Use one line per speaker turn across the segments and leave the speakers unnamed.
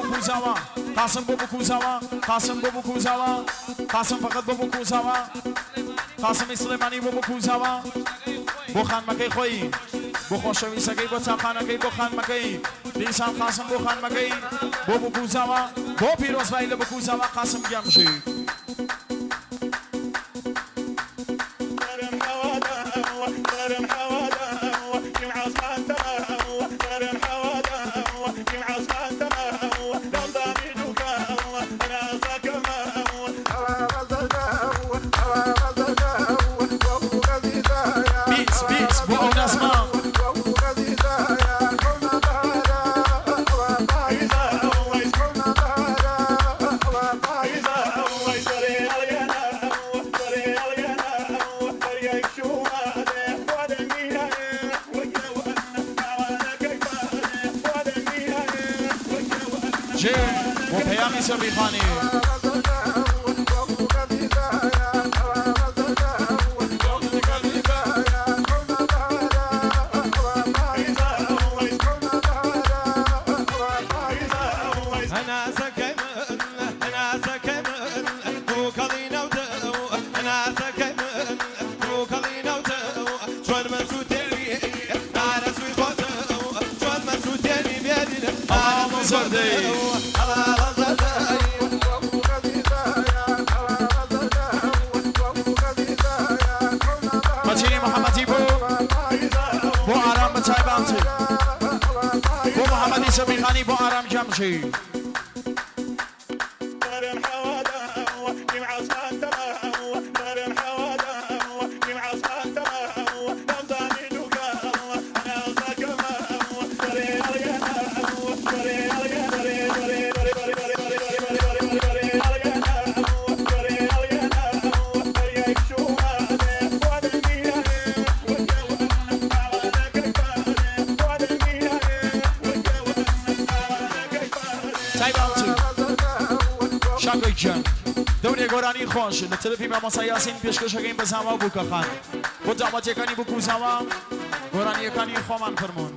بوکوزاوا، قاسم بۆ بوکوزاوا، قاسم بۆ بوکوزاوا، قاسم فقط بۆ بوکوزاوا، قاسمی سلێمانی بۆ بوکوزاوا، بۆ خانمەکەی خۆی، بۆ خۆشەویستەکەی، بۆ تاقانەکەی، بۆ خانمەکەی، دیسان قاسم بۆ خانمەکەی، بۆ بوکوزاوا، بۆ پیرۆزبایی لە بوکوزاوا قاسم گیان بژی. بیس بیس بۆ ئەو نەزمە. جێ بۆ پەیامی سەبیخانی. مەتینی محەممەدی بۆ بۆ ئارام بە تایبەت، بۆ محەممەدی سەبیخانی، بۆ ئارام گیان بژی. تایبەت شاکۆی گیان، دەورێ گۆرانی خۆش لە تەلەفی مامۆستا یاسین پێشکەشەکەین بە زاوا و بووکەخان، بۆ داوەتیەکانی بووک و زاوا گۆرانیەکانی خۆمان فەرموون.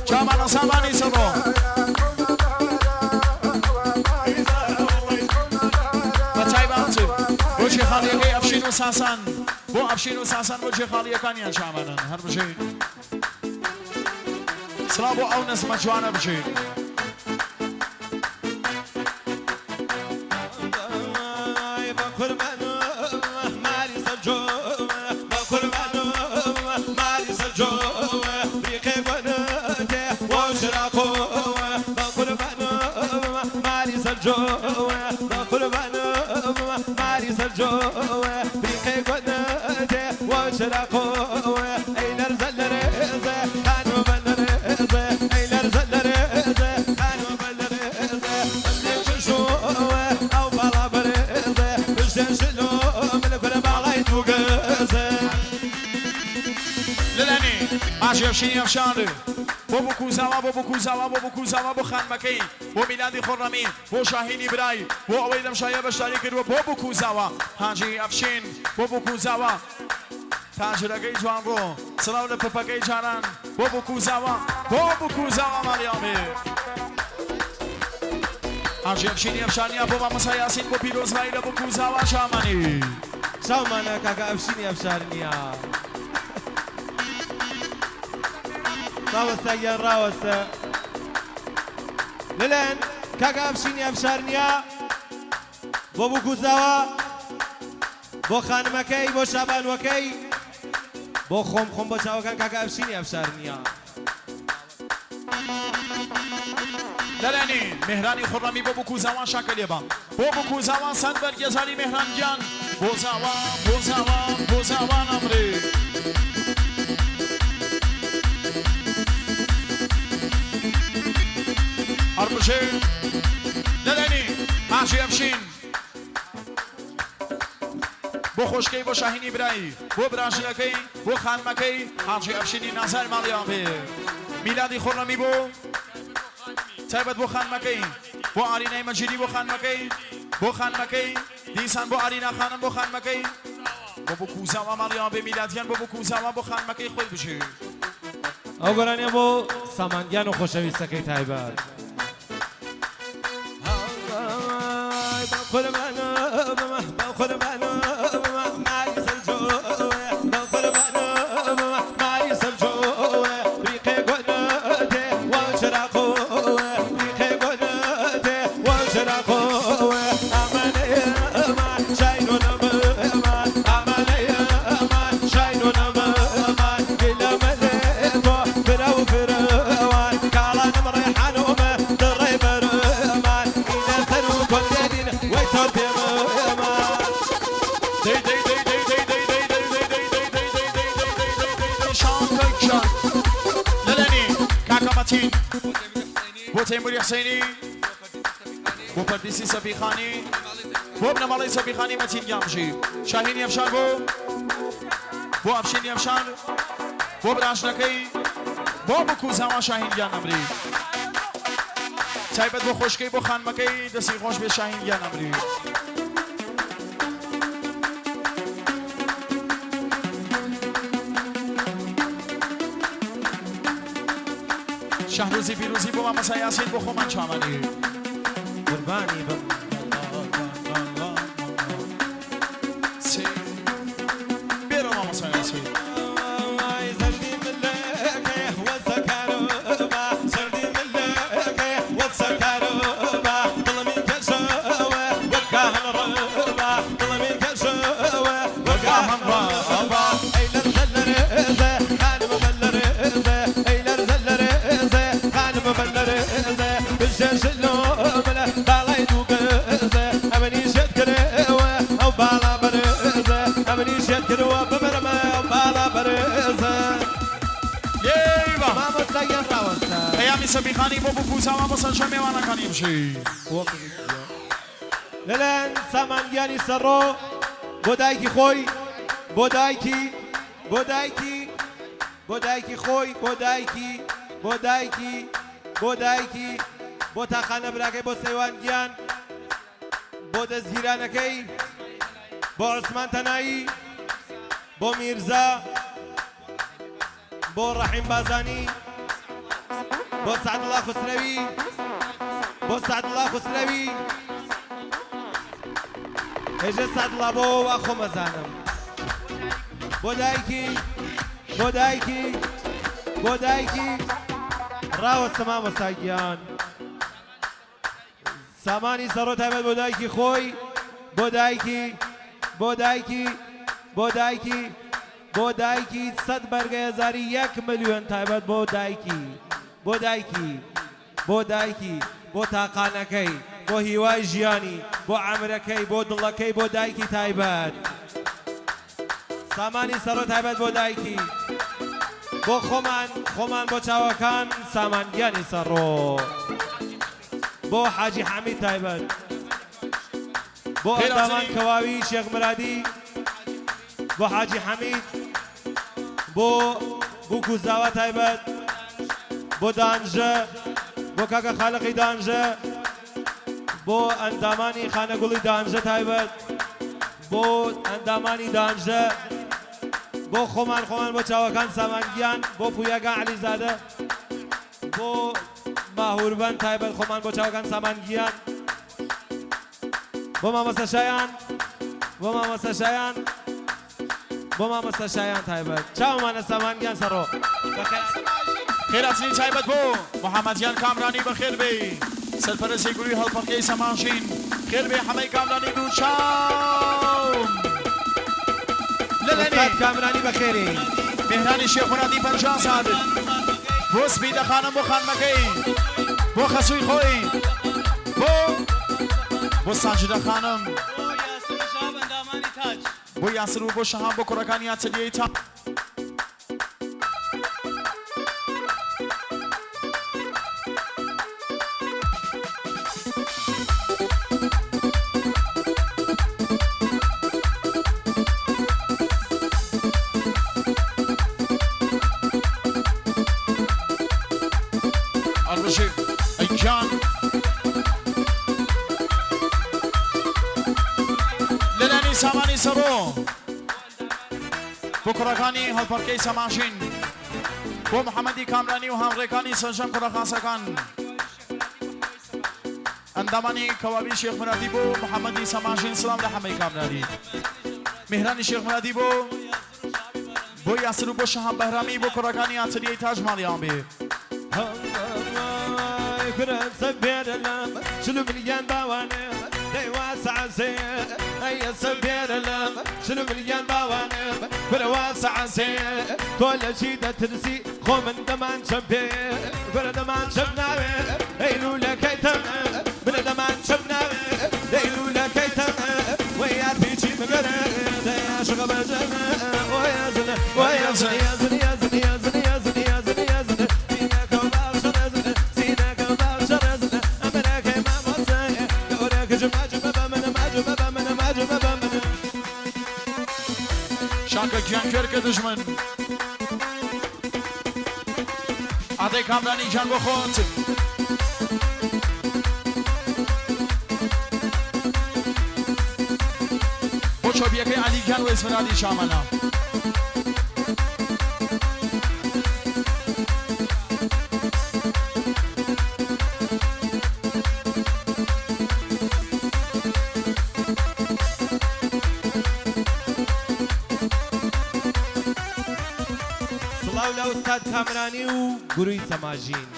چامانە سامانی سەڕۆ. بە تایبەت بۆ جێخاڵیەکەی ئەفشین و ساسان، بۆ ئەفشین و ساسان، بۆ جێخاڵیەکانیان چامانن هەر بژین. سڵاو بۆ ئەو نەزمە جوانە بژین. لەلانی حاجی ئەفشینی ئەفشار، بۆ بوکوزاوا، بۆ بوکوزاوا، بۆ بوکوزاوا، بۆ خانمەکەی، بۆ میلادی خۆڕەمی، بۆ شاهینی برای، بۆ ئەوەی لەم شایە بەشداری کردووە، بۆ بوکوزاوا حاجی ئەفشین، بۆ بوکوزاوا تاجرەکەی جوانڕۆ، سڵاو لە پپەکەی جاران، بۆ بوکوزاوا، بۆ بوکوزاوا ماڵیاڵێ. حاجی ئەفشینی ئەفشانیا بۆ مامۆستا یاسین، بۆ پیرۆزبایی لە بوکوزاوا شامانی.
چاومانە کاکە ئەفشینی ئەفشارنیا. ڕاوەستە گیان ڕاوەستە. لەلایەن کاکە ئەفشینی ئەفشارنیا بۆ بوکوزاوا، بۆ خانمەکەی، بۆ شابانوەکەی، بۆ خۆم خۆم بۆ چاوەکان کاکە ئەفشینی ئەفشارنیا.
لەلایەنی مێهرانی خڕەمی بۆ بوکوزاوا شاکە لێبا، بۆ بوکوزاوا سەد بەرگێزاری مێهران گیان، بۆ زاوا، بۆ زاوا، بۆ زاوا نامرێ. بژێ لەلەنی حاجی ئەفشین بۆ خۆشکەی بۆ شاهینی برای بۆ براژنەکەی بۆ خانمەکەی حاجی ئەفشینی نازار ماڵیان بێ میلادی خۆڕەمی بۆ تایبەت بۆ خانمەکەی بۆ ئارینای مەجیدی بۆ خانمەکەی بۆ خانمەکەی دیسان بۆ ئارینا خانم بۆ خانمەکەی بۆ بکوزاوا ماڵیان بێ میلادیان بۆ بکوزاوا بۆ خانمەکەی خۆی بژێ.
ئەو گۆرانیە بۆ سامان گیان و خۆشەویستەکەی تایبەت.
بۆ تەیموری حسینی بۆ پەردیسی سەفیخانی بۆ بنەماڵەی سەفیخانی مەتین گیان بژی شاهینی ئەفشار بۆ بۆ ئەفشینی ئەفشار بۆ براژنەکەی بۆ بکو زاوا شاهین گیان ئەمری تایبەت بۆ خۆشکەی بۆ خانمەکەی دەستی خۆش بێ شاهین گیان ئەمری. شەهروزی پیروزی بۆ مامۆستا یاسین بۆ خۆمان چامانی.
قوربانی بم.
سێ بێرە مامۆستا یاسین. پەیامی سەبیخانی بۆ بوو مامۆستا شە مێوانەکانی بژی.
لەلایەن سامان گیانی سەڕۆ بۆ دایکی خۆی بۆ دایکی بۆ دایکی بۆ دایکی خۆی بۆ دایکی بۆ دایکی بۆ دایکی بۆ تاقانە براکەی بۆ سەیوان گیان بۆ دەستگیرانەکەی بۆ عوسمان تەنایی بۆ میرزا بۆ ڕەحیم بازانی بۆ سەعدوڵا خوسرەوی بۆ سەعدوڵا خوسرەوی هێژە سەعدوڵا بۆ وا خۆمەزانم بۆ دایکی بۆ دایکی بۆ دایکی ڕاوەستە مامۆستا گیان سامانی سەڕۆ تایبەت بۆ دایکی خۆی بۆ دایکی بۆ دایکی بۆ دایکی بۆ دایکی 100 بەرگە هزاری 1 ملیۆن تایبەت بۆ دایکی بۆ دایکی بۆ دایکی بۆ تاقانەکەی بۆ هیوای ژیانی بۆ عەمرەکەی بۆ دڵەکەی بۆ دایکی تایبەت سامانی سەڕۆ تایبەت بۆ دایکی بۆ خۆمان خۆمان بۆ چاوەکان سامان گیانی سەڕۆ بۆ حاجی حامید تایبەت بۆ ئەندامان کەواوی شێخ مرادی بۆ حاجی حەمید بۆ بووک و زاوا تایبەت بۆ دانژە بۆ کاکە خالقی دانژە بۆ ئەندامانی خانەگوڵی دانژە تایبەت بۆ ئەندامانی دانژە بۆ خۆمان خۆمان بۆ چاوەکان سامان گیان بۆ پویاگان عەلیزادە بۆ ماهوربەند تایبەت خۆمان بۆ چاوەکان سامان گیان بۆ مامۆستا شایان بۆ مامۆستا شایان بۆ مامۆستا شایان تایبەت چاومانە سامان گیان سەڕۆ
خێراتنی تایبەت بۆ محەممەدیان کامرانی بەخێر بێ سەرپەرستی گرووی هەڵپەڕکێی سەمانژین خێر بێ حەمەی کامرانی دوو چاو لەلەنی
کامرانی بەخێری
مێهرانی شێخ مرادی 50 سال بۆ سپیدە خانم بۆ خانمەکەی بۆ خەسووی خۆی بۆ بۆ ساجدە خانم بۆ یاسر و بۆ شەهاب بۆ کوڕەکانی ئاتەلیەی تا هەربژی ئەی گیان. لەلایەنی سامانی سەرۆ بۆ کوڕەکانی هەڵپەڕکێی سەماشین بۆ محەمەدی کامرانی و هاوڕێکانی سەرجەم کوڕە خاسەکان ئەندامانی کەوابی شێخ مرادی بۆ محەمەدی سەماشین سڵاو لە حەمەی کامرانی میهرانی شێخ مرادی بۆ بۆ یاسر و بۆ شەهاب بەهرامی بۆ کوڕەکانی ئاتلیەی تاج ماڵیان بێ. شاکە گیان کوێرکە دوژمن ئادەی کامرانی گیان بۆ خۆت. بۆ چۆبیەکەی عەلی گیان وەیس مرادی شامەنە.
سڵاو لە ئوستاد کامرانی و گروی سەماژین.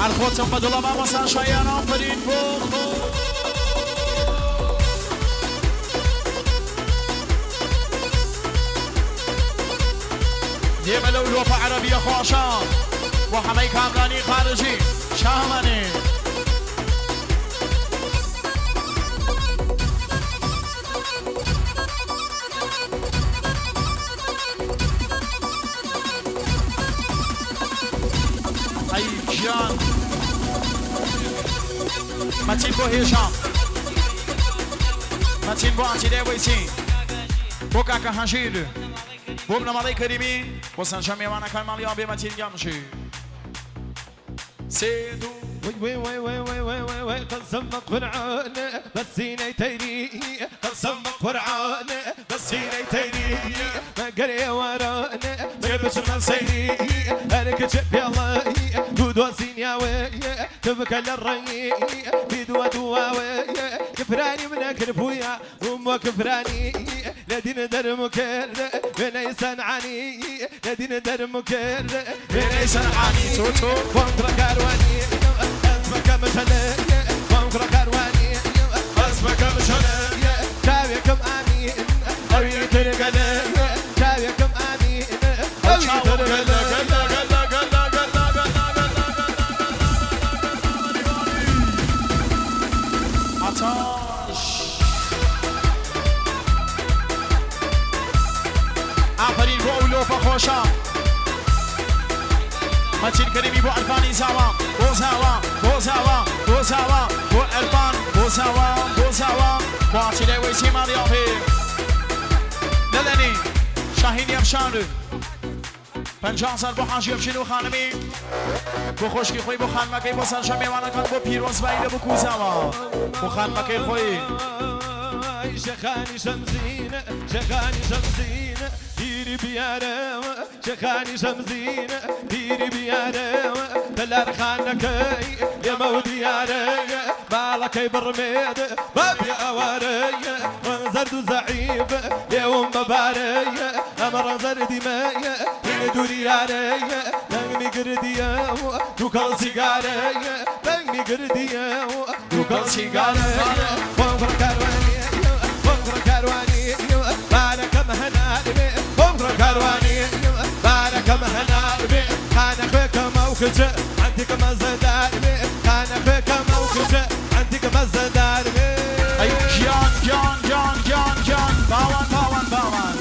هەر خۆتم بەدڵە مامۆستا شایان ئافەرین بۆ خۆ. دێمە لەو لۆپە عەرەبیە خۆشە بۆ حەمەی کامرانی خارجی شاهمانێ. ئەی گیان مەتین بۆ هێژام مەتین بۆ ئاتیلای وەیسی بۆ کاکە هەژیر بۆ بنەماڵەی کەریمی بۆ سەرجەم مێوانەکان ماڵیان بێ مەتین گیانشی سێ دوو
وي وي وي وي وي وي وي وي قسم قرعان بسيني تيري قسم قرعان بسيني تيري ما قري ورانا جبش نصيري هلك جب يلا دودو سينياوي تبكى للري بدوا دواوي كفراني من كرفويا ومو كفراني لدين درمكر بني صنعاني لدين درمكر بني صنعاني
توتو
وانكر كارواني اسمك مشلي وانكر كارواني اسمك مشلي شاويكم امين او يترقل شاويكم امين او يترقل
عطاش ئافەرین بۆ ئەو لۆپە خۆشە مەتین کەریمی بۆ ئەلفانی زاوا بۆ زاوا بۆ زاوا بۆ زاوا بۆ ئەلفان بۆ زاوا بۆ زاوا بۆ ئاتیلای وەیسی ماڵیاپێ لەلەنی شاهینی ئەفشار 50 سال بۆ حاجی ئەفشین و خانمی بۆ خۆشکی خۆی بۆ خانمەکەی بۆ سەرجەم مێوانەکان بۆ پیرۆزبایی لە بکوزاوە بۆ خانمەکەی خۆی.
شێخانی شەمزینە شێخانی شەمزینە پیری بیارەوە شێخانی شەمزینە پیری بیارەوە تەلارخانەکەی لێمە و دیارەیە ماڵەکەی بڕمێد بابی ئاوارەیە ڕەنگ زەرد و زەعیف لێوم بەبارەیە ئەمە ڕەنگ زەردی مەیە هینە دووری یارەیە دەنگمی گردیە و دووکەڵ سیگارەیە دەنگمی گردیە و دووکەڵ سیگارەیە خۆم کوڕە کاروانی خۆم کوڕە کاروانی بارەکەم هەنارمێ خۆم کوڕە کاروانی بارەکەم هەنارمێ خانە خوێکەمە و کچە عەنتیکە مەزەدارمێ خانە خوێکەمە و کچە عەنتیکە مەزەدارمێ.
ئەی گیان گیان گیان گیان گیان باوان باوان باوان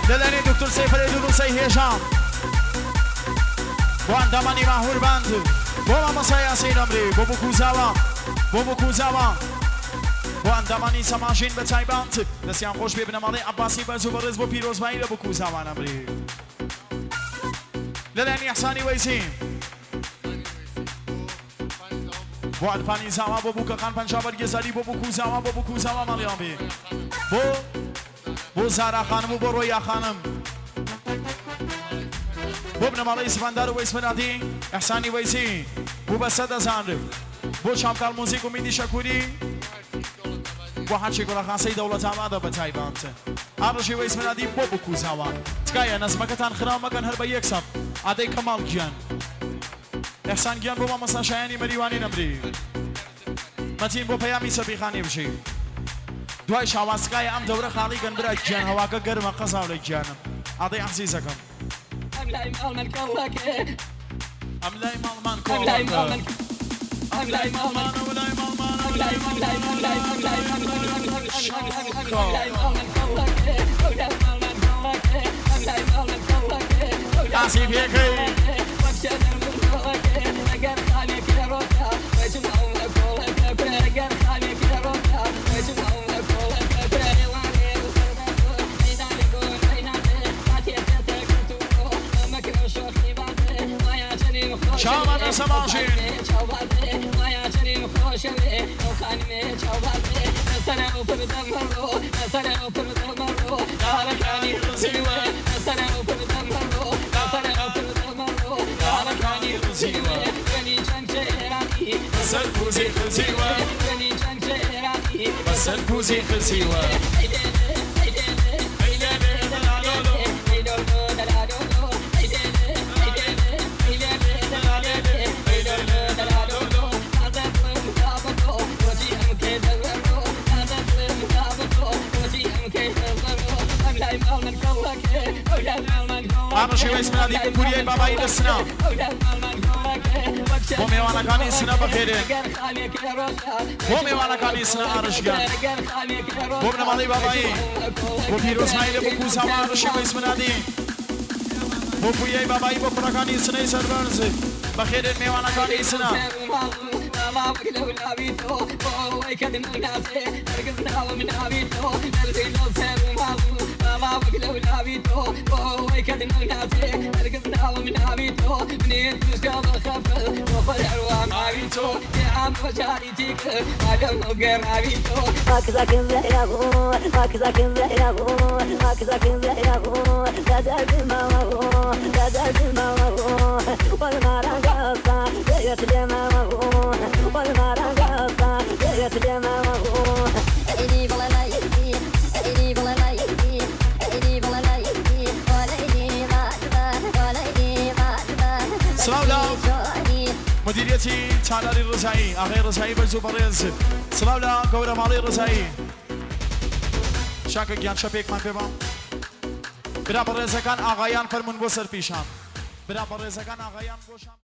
لەلایەن دکتۆر سەیفەرەی دووسەی هێژا بۆ ئەندامانی ماهور باند بۆ مامۆستا یاسین ئەمری بۆ بکوزاوە بۆ بکوزاوە بۆ ئەندامانی سەماژین بە تایبەت دەستیان خۆش بێ بنەماڵەی عەباسی بەرز و بەڕێز بۆ پیرۆزبایی لە بکوزاوان ئەمری لەلایەن ئیحسانی وەیسی بۆ عەرفانی زاوا بۆ بووکەخان پەنجا بەرگێزاری بۆ بکوزاوا بۆ بکوزاوا ماڵیان بێ بۆ بۆ زارا خانم و بۆ ڕۆیا خانم بۆ بنەماڵەی سپاندار و وەیسمەرادی ئیحسانی وەیسی بۆ بە 100,000 بۆ چاپکار موزیک و میدی شەکوری بۆ هەرچی گوڵەخاسەی دەوڵەت ئامادە بە تایبەت ئاڕژی وەیسمەرادی بۆ بکوزاوە تکایە نەزمەکەتان خراو مەکەن هەر بە یەک سەف ئادەی کەماڵ گیان ئیحسان گیان بۆ مامۆستا شایانی مەریوانی نەمری مەتین بۆ پەیامی سەبیخانی بژی دوای شاواسکایە ئەم دەورە خاڵی گەن برا گیان هەواکە گەرمە قەزاو لە گیانم ئادەی عەزیزەکەم
ئەم لای ماڵمان کەڵەکێ
ئەم لای ماڵمان
ئەم لای
کۆڵەکە
ماڵمان ئەم
ئەم لای
لای ماڵمان
ماڵمان ئەو لای ماڵمان ئەو
ئەم
لای
لای ئەم لای ئەم لای ئەم لای ئەم لای ئەم لای
شاکە
ئەم لای ماڵمان کەڵەکێ ئەو لای ماڵمان کەڵەکێ ئەم لای ماڵمان کەڵەکێ ئەو لای
باسی
ماڵمان
پێکەی
کەڵەکێ وەک شەدەر من کۆڵەکێ ئەگەر خانێکی ڕۆکە وەجم ئەو لە کۆڵەکە کوێ ئەگەر خانێکی ڕۆکە وەجم ئەو لە کۆڵەکە کوێ ئێوانێ و سەردەکۆ ئەینانێ گۆن ئەینانێ کاتێ تێتە کەوتوکۆ مەکرە شۆخی باتێ مایا چەنیم خۆشەوێ
چاوان
ئەو
لە سەماژین
خانمێ چاوباتێ مایا چەنیم خۆشەوێ ئەو خانمێ چاوباتێ لەسەرە و پردەمەڕۆ لەسەرە و پردەمەڕۆ دارەکانی ڕزیوە لەسەرە و پردەمەڕۆ لەسەرە و پردەمەڕۆ دارەکانی ڕزیوە گەنی چەند چێرانی
بەسەر کوزی خزیوە
گەنی چەند چێرانی
بەسەر کوزی خزیوە
ئەی لێلێ ئەی لێلێ
ئەی لێلێ دەلالۆلۆ
ئەی لۆلۆ دەلالۆلۆ ئەی لێلێ ئەی لێلێ ئەی لێلێ دەلالێلێ ئەی لۆلۆ دەلالۆلۆ تازە دڵم دابەتۆ بۆچی ئەم کێ دەبەرۆ تازە دڵم دابەتۆ بۆچی ئەم کێ دەبەرۆ ئەم لای ماڵمان کەڵەکێ ئەو لای ماڵمان کەڵەکێ
ئاڕژی
ئەم
وەیسمەرادی
لای
بۆ پوریای
ماڵمان
بابایی لە
کەڵەکێ
سنە
ئەو لای ماڵمان کەڵەکێ وەک
بۆ
شەدەر من
مێوانەکانی سنە
کۆڵەکێ
بەخێرێن
ئەگەر خانێکی ڕۆکە
بۆ
وەجم ئەو لە
مێوانەکانی سنە
کۆڵەکە
ئارشگیان
ئەگەر خانێکی
بۆ
ڕۆکە
بنەماڵەی
وەجم
بابایی
ئەو لە
بۆ
کۆڵەکێ
پیرۆزمایی لە
ئەی
بکوزاوە
نەوسەر
ئارشی
ماڵ
وەیسمەرادی بۆ پوریای بابایی بۆ کوڕەکانی سنەی سەربەرز بەخێرێن مێوانەکانی سنە سڵاو لە مدیریەتی چالاری ڕزایی ئاغای ڕزایی بەرز و بەڕێز سڵاو لە گەورە ماڵی ڕزایی شاکە گیان شەپێکمان پێ بە برا بەڕێزەکان ئاغایان فەرمونون بۆ سەر پیشان برا بەڕێزەکان ئاغایان بۆ شام.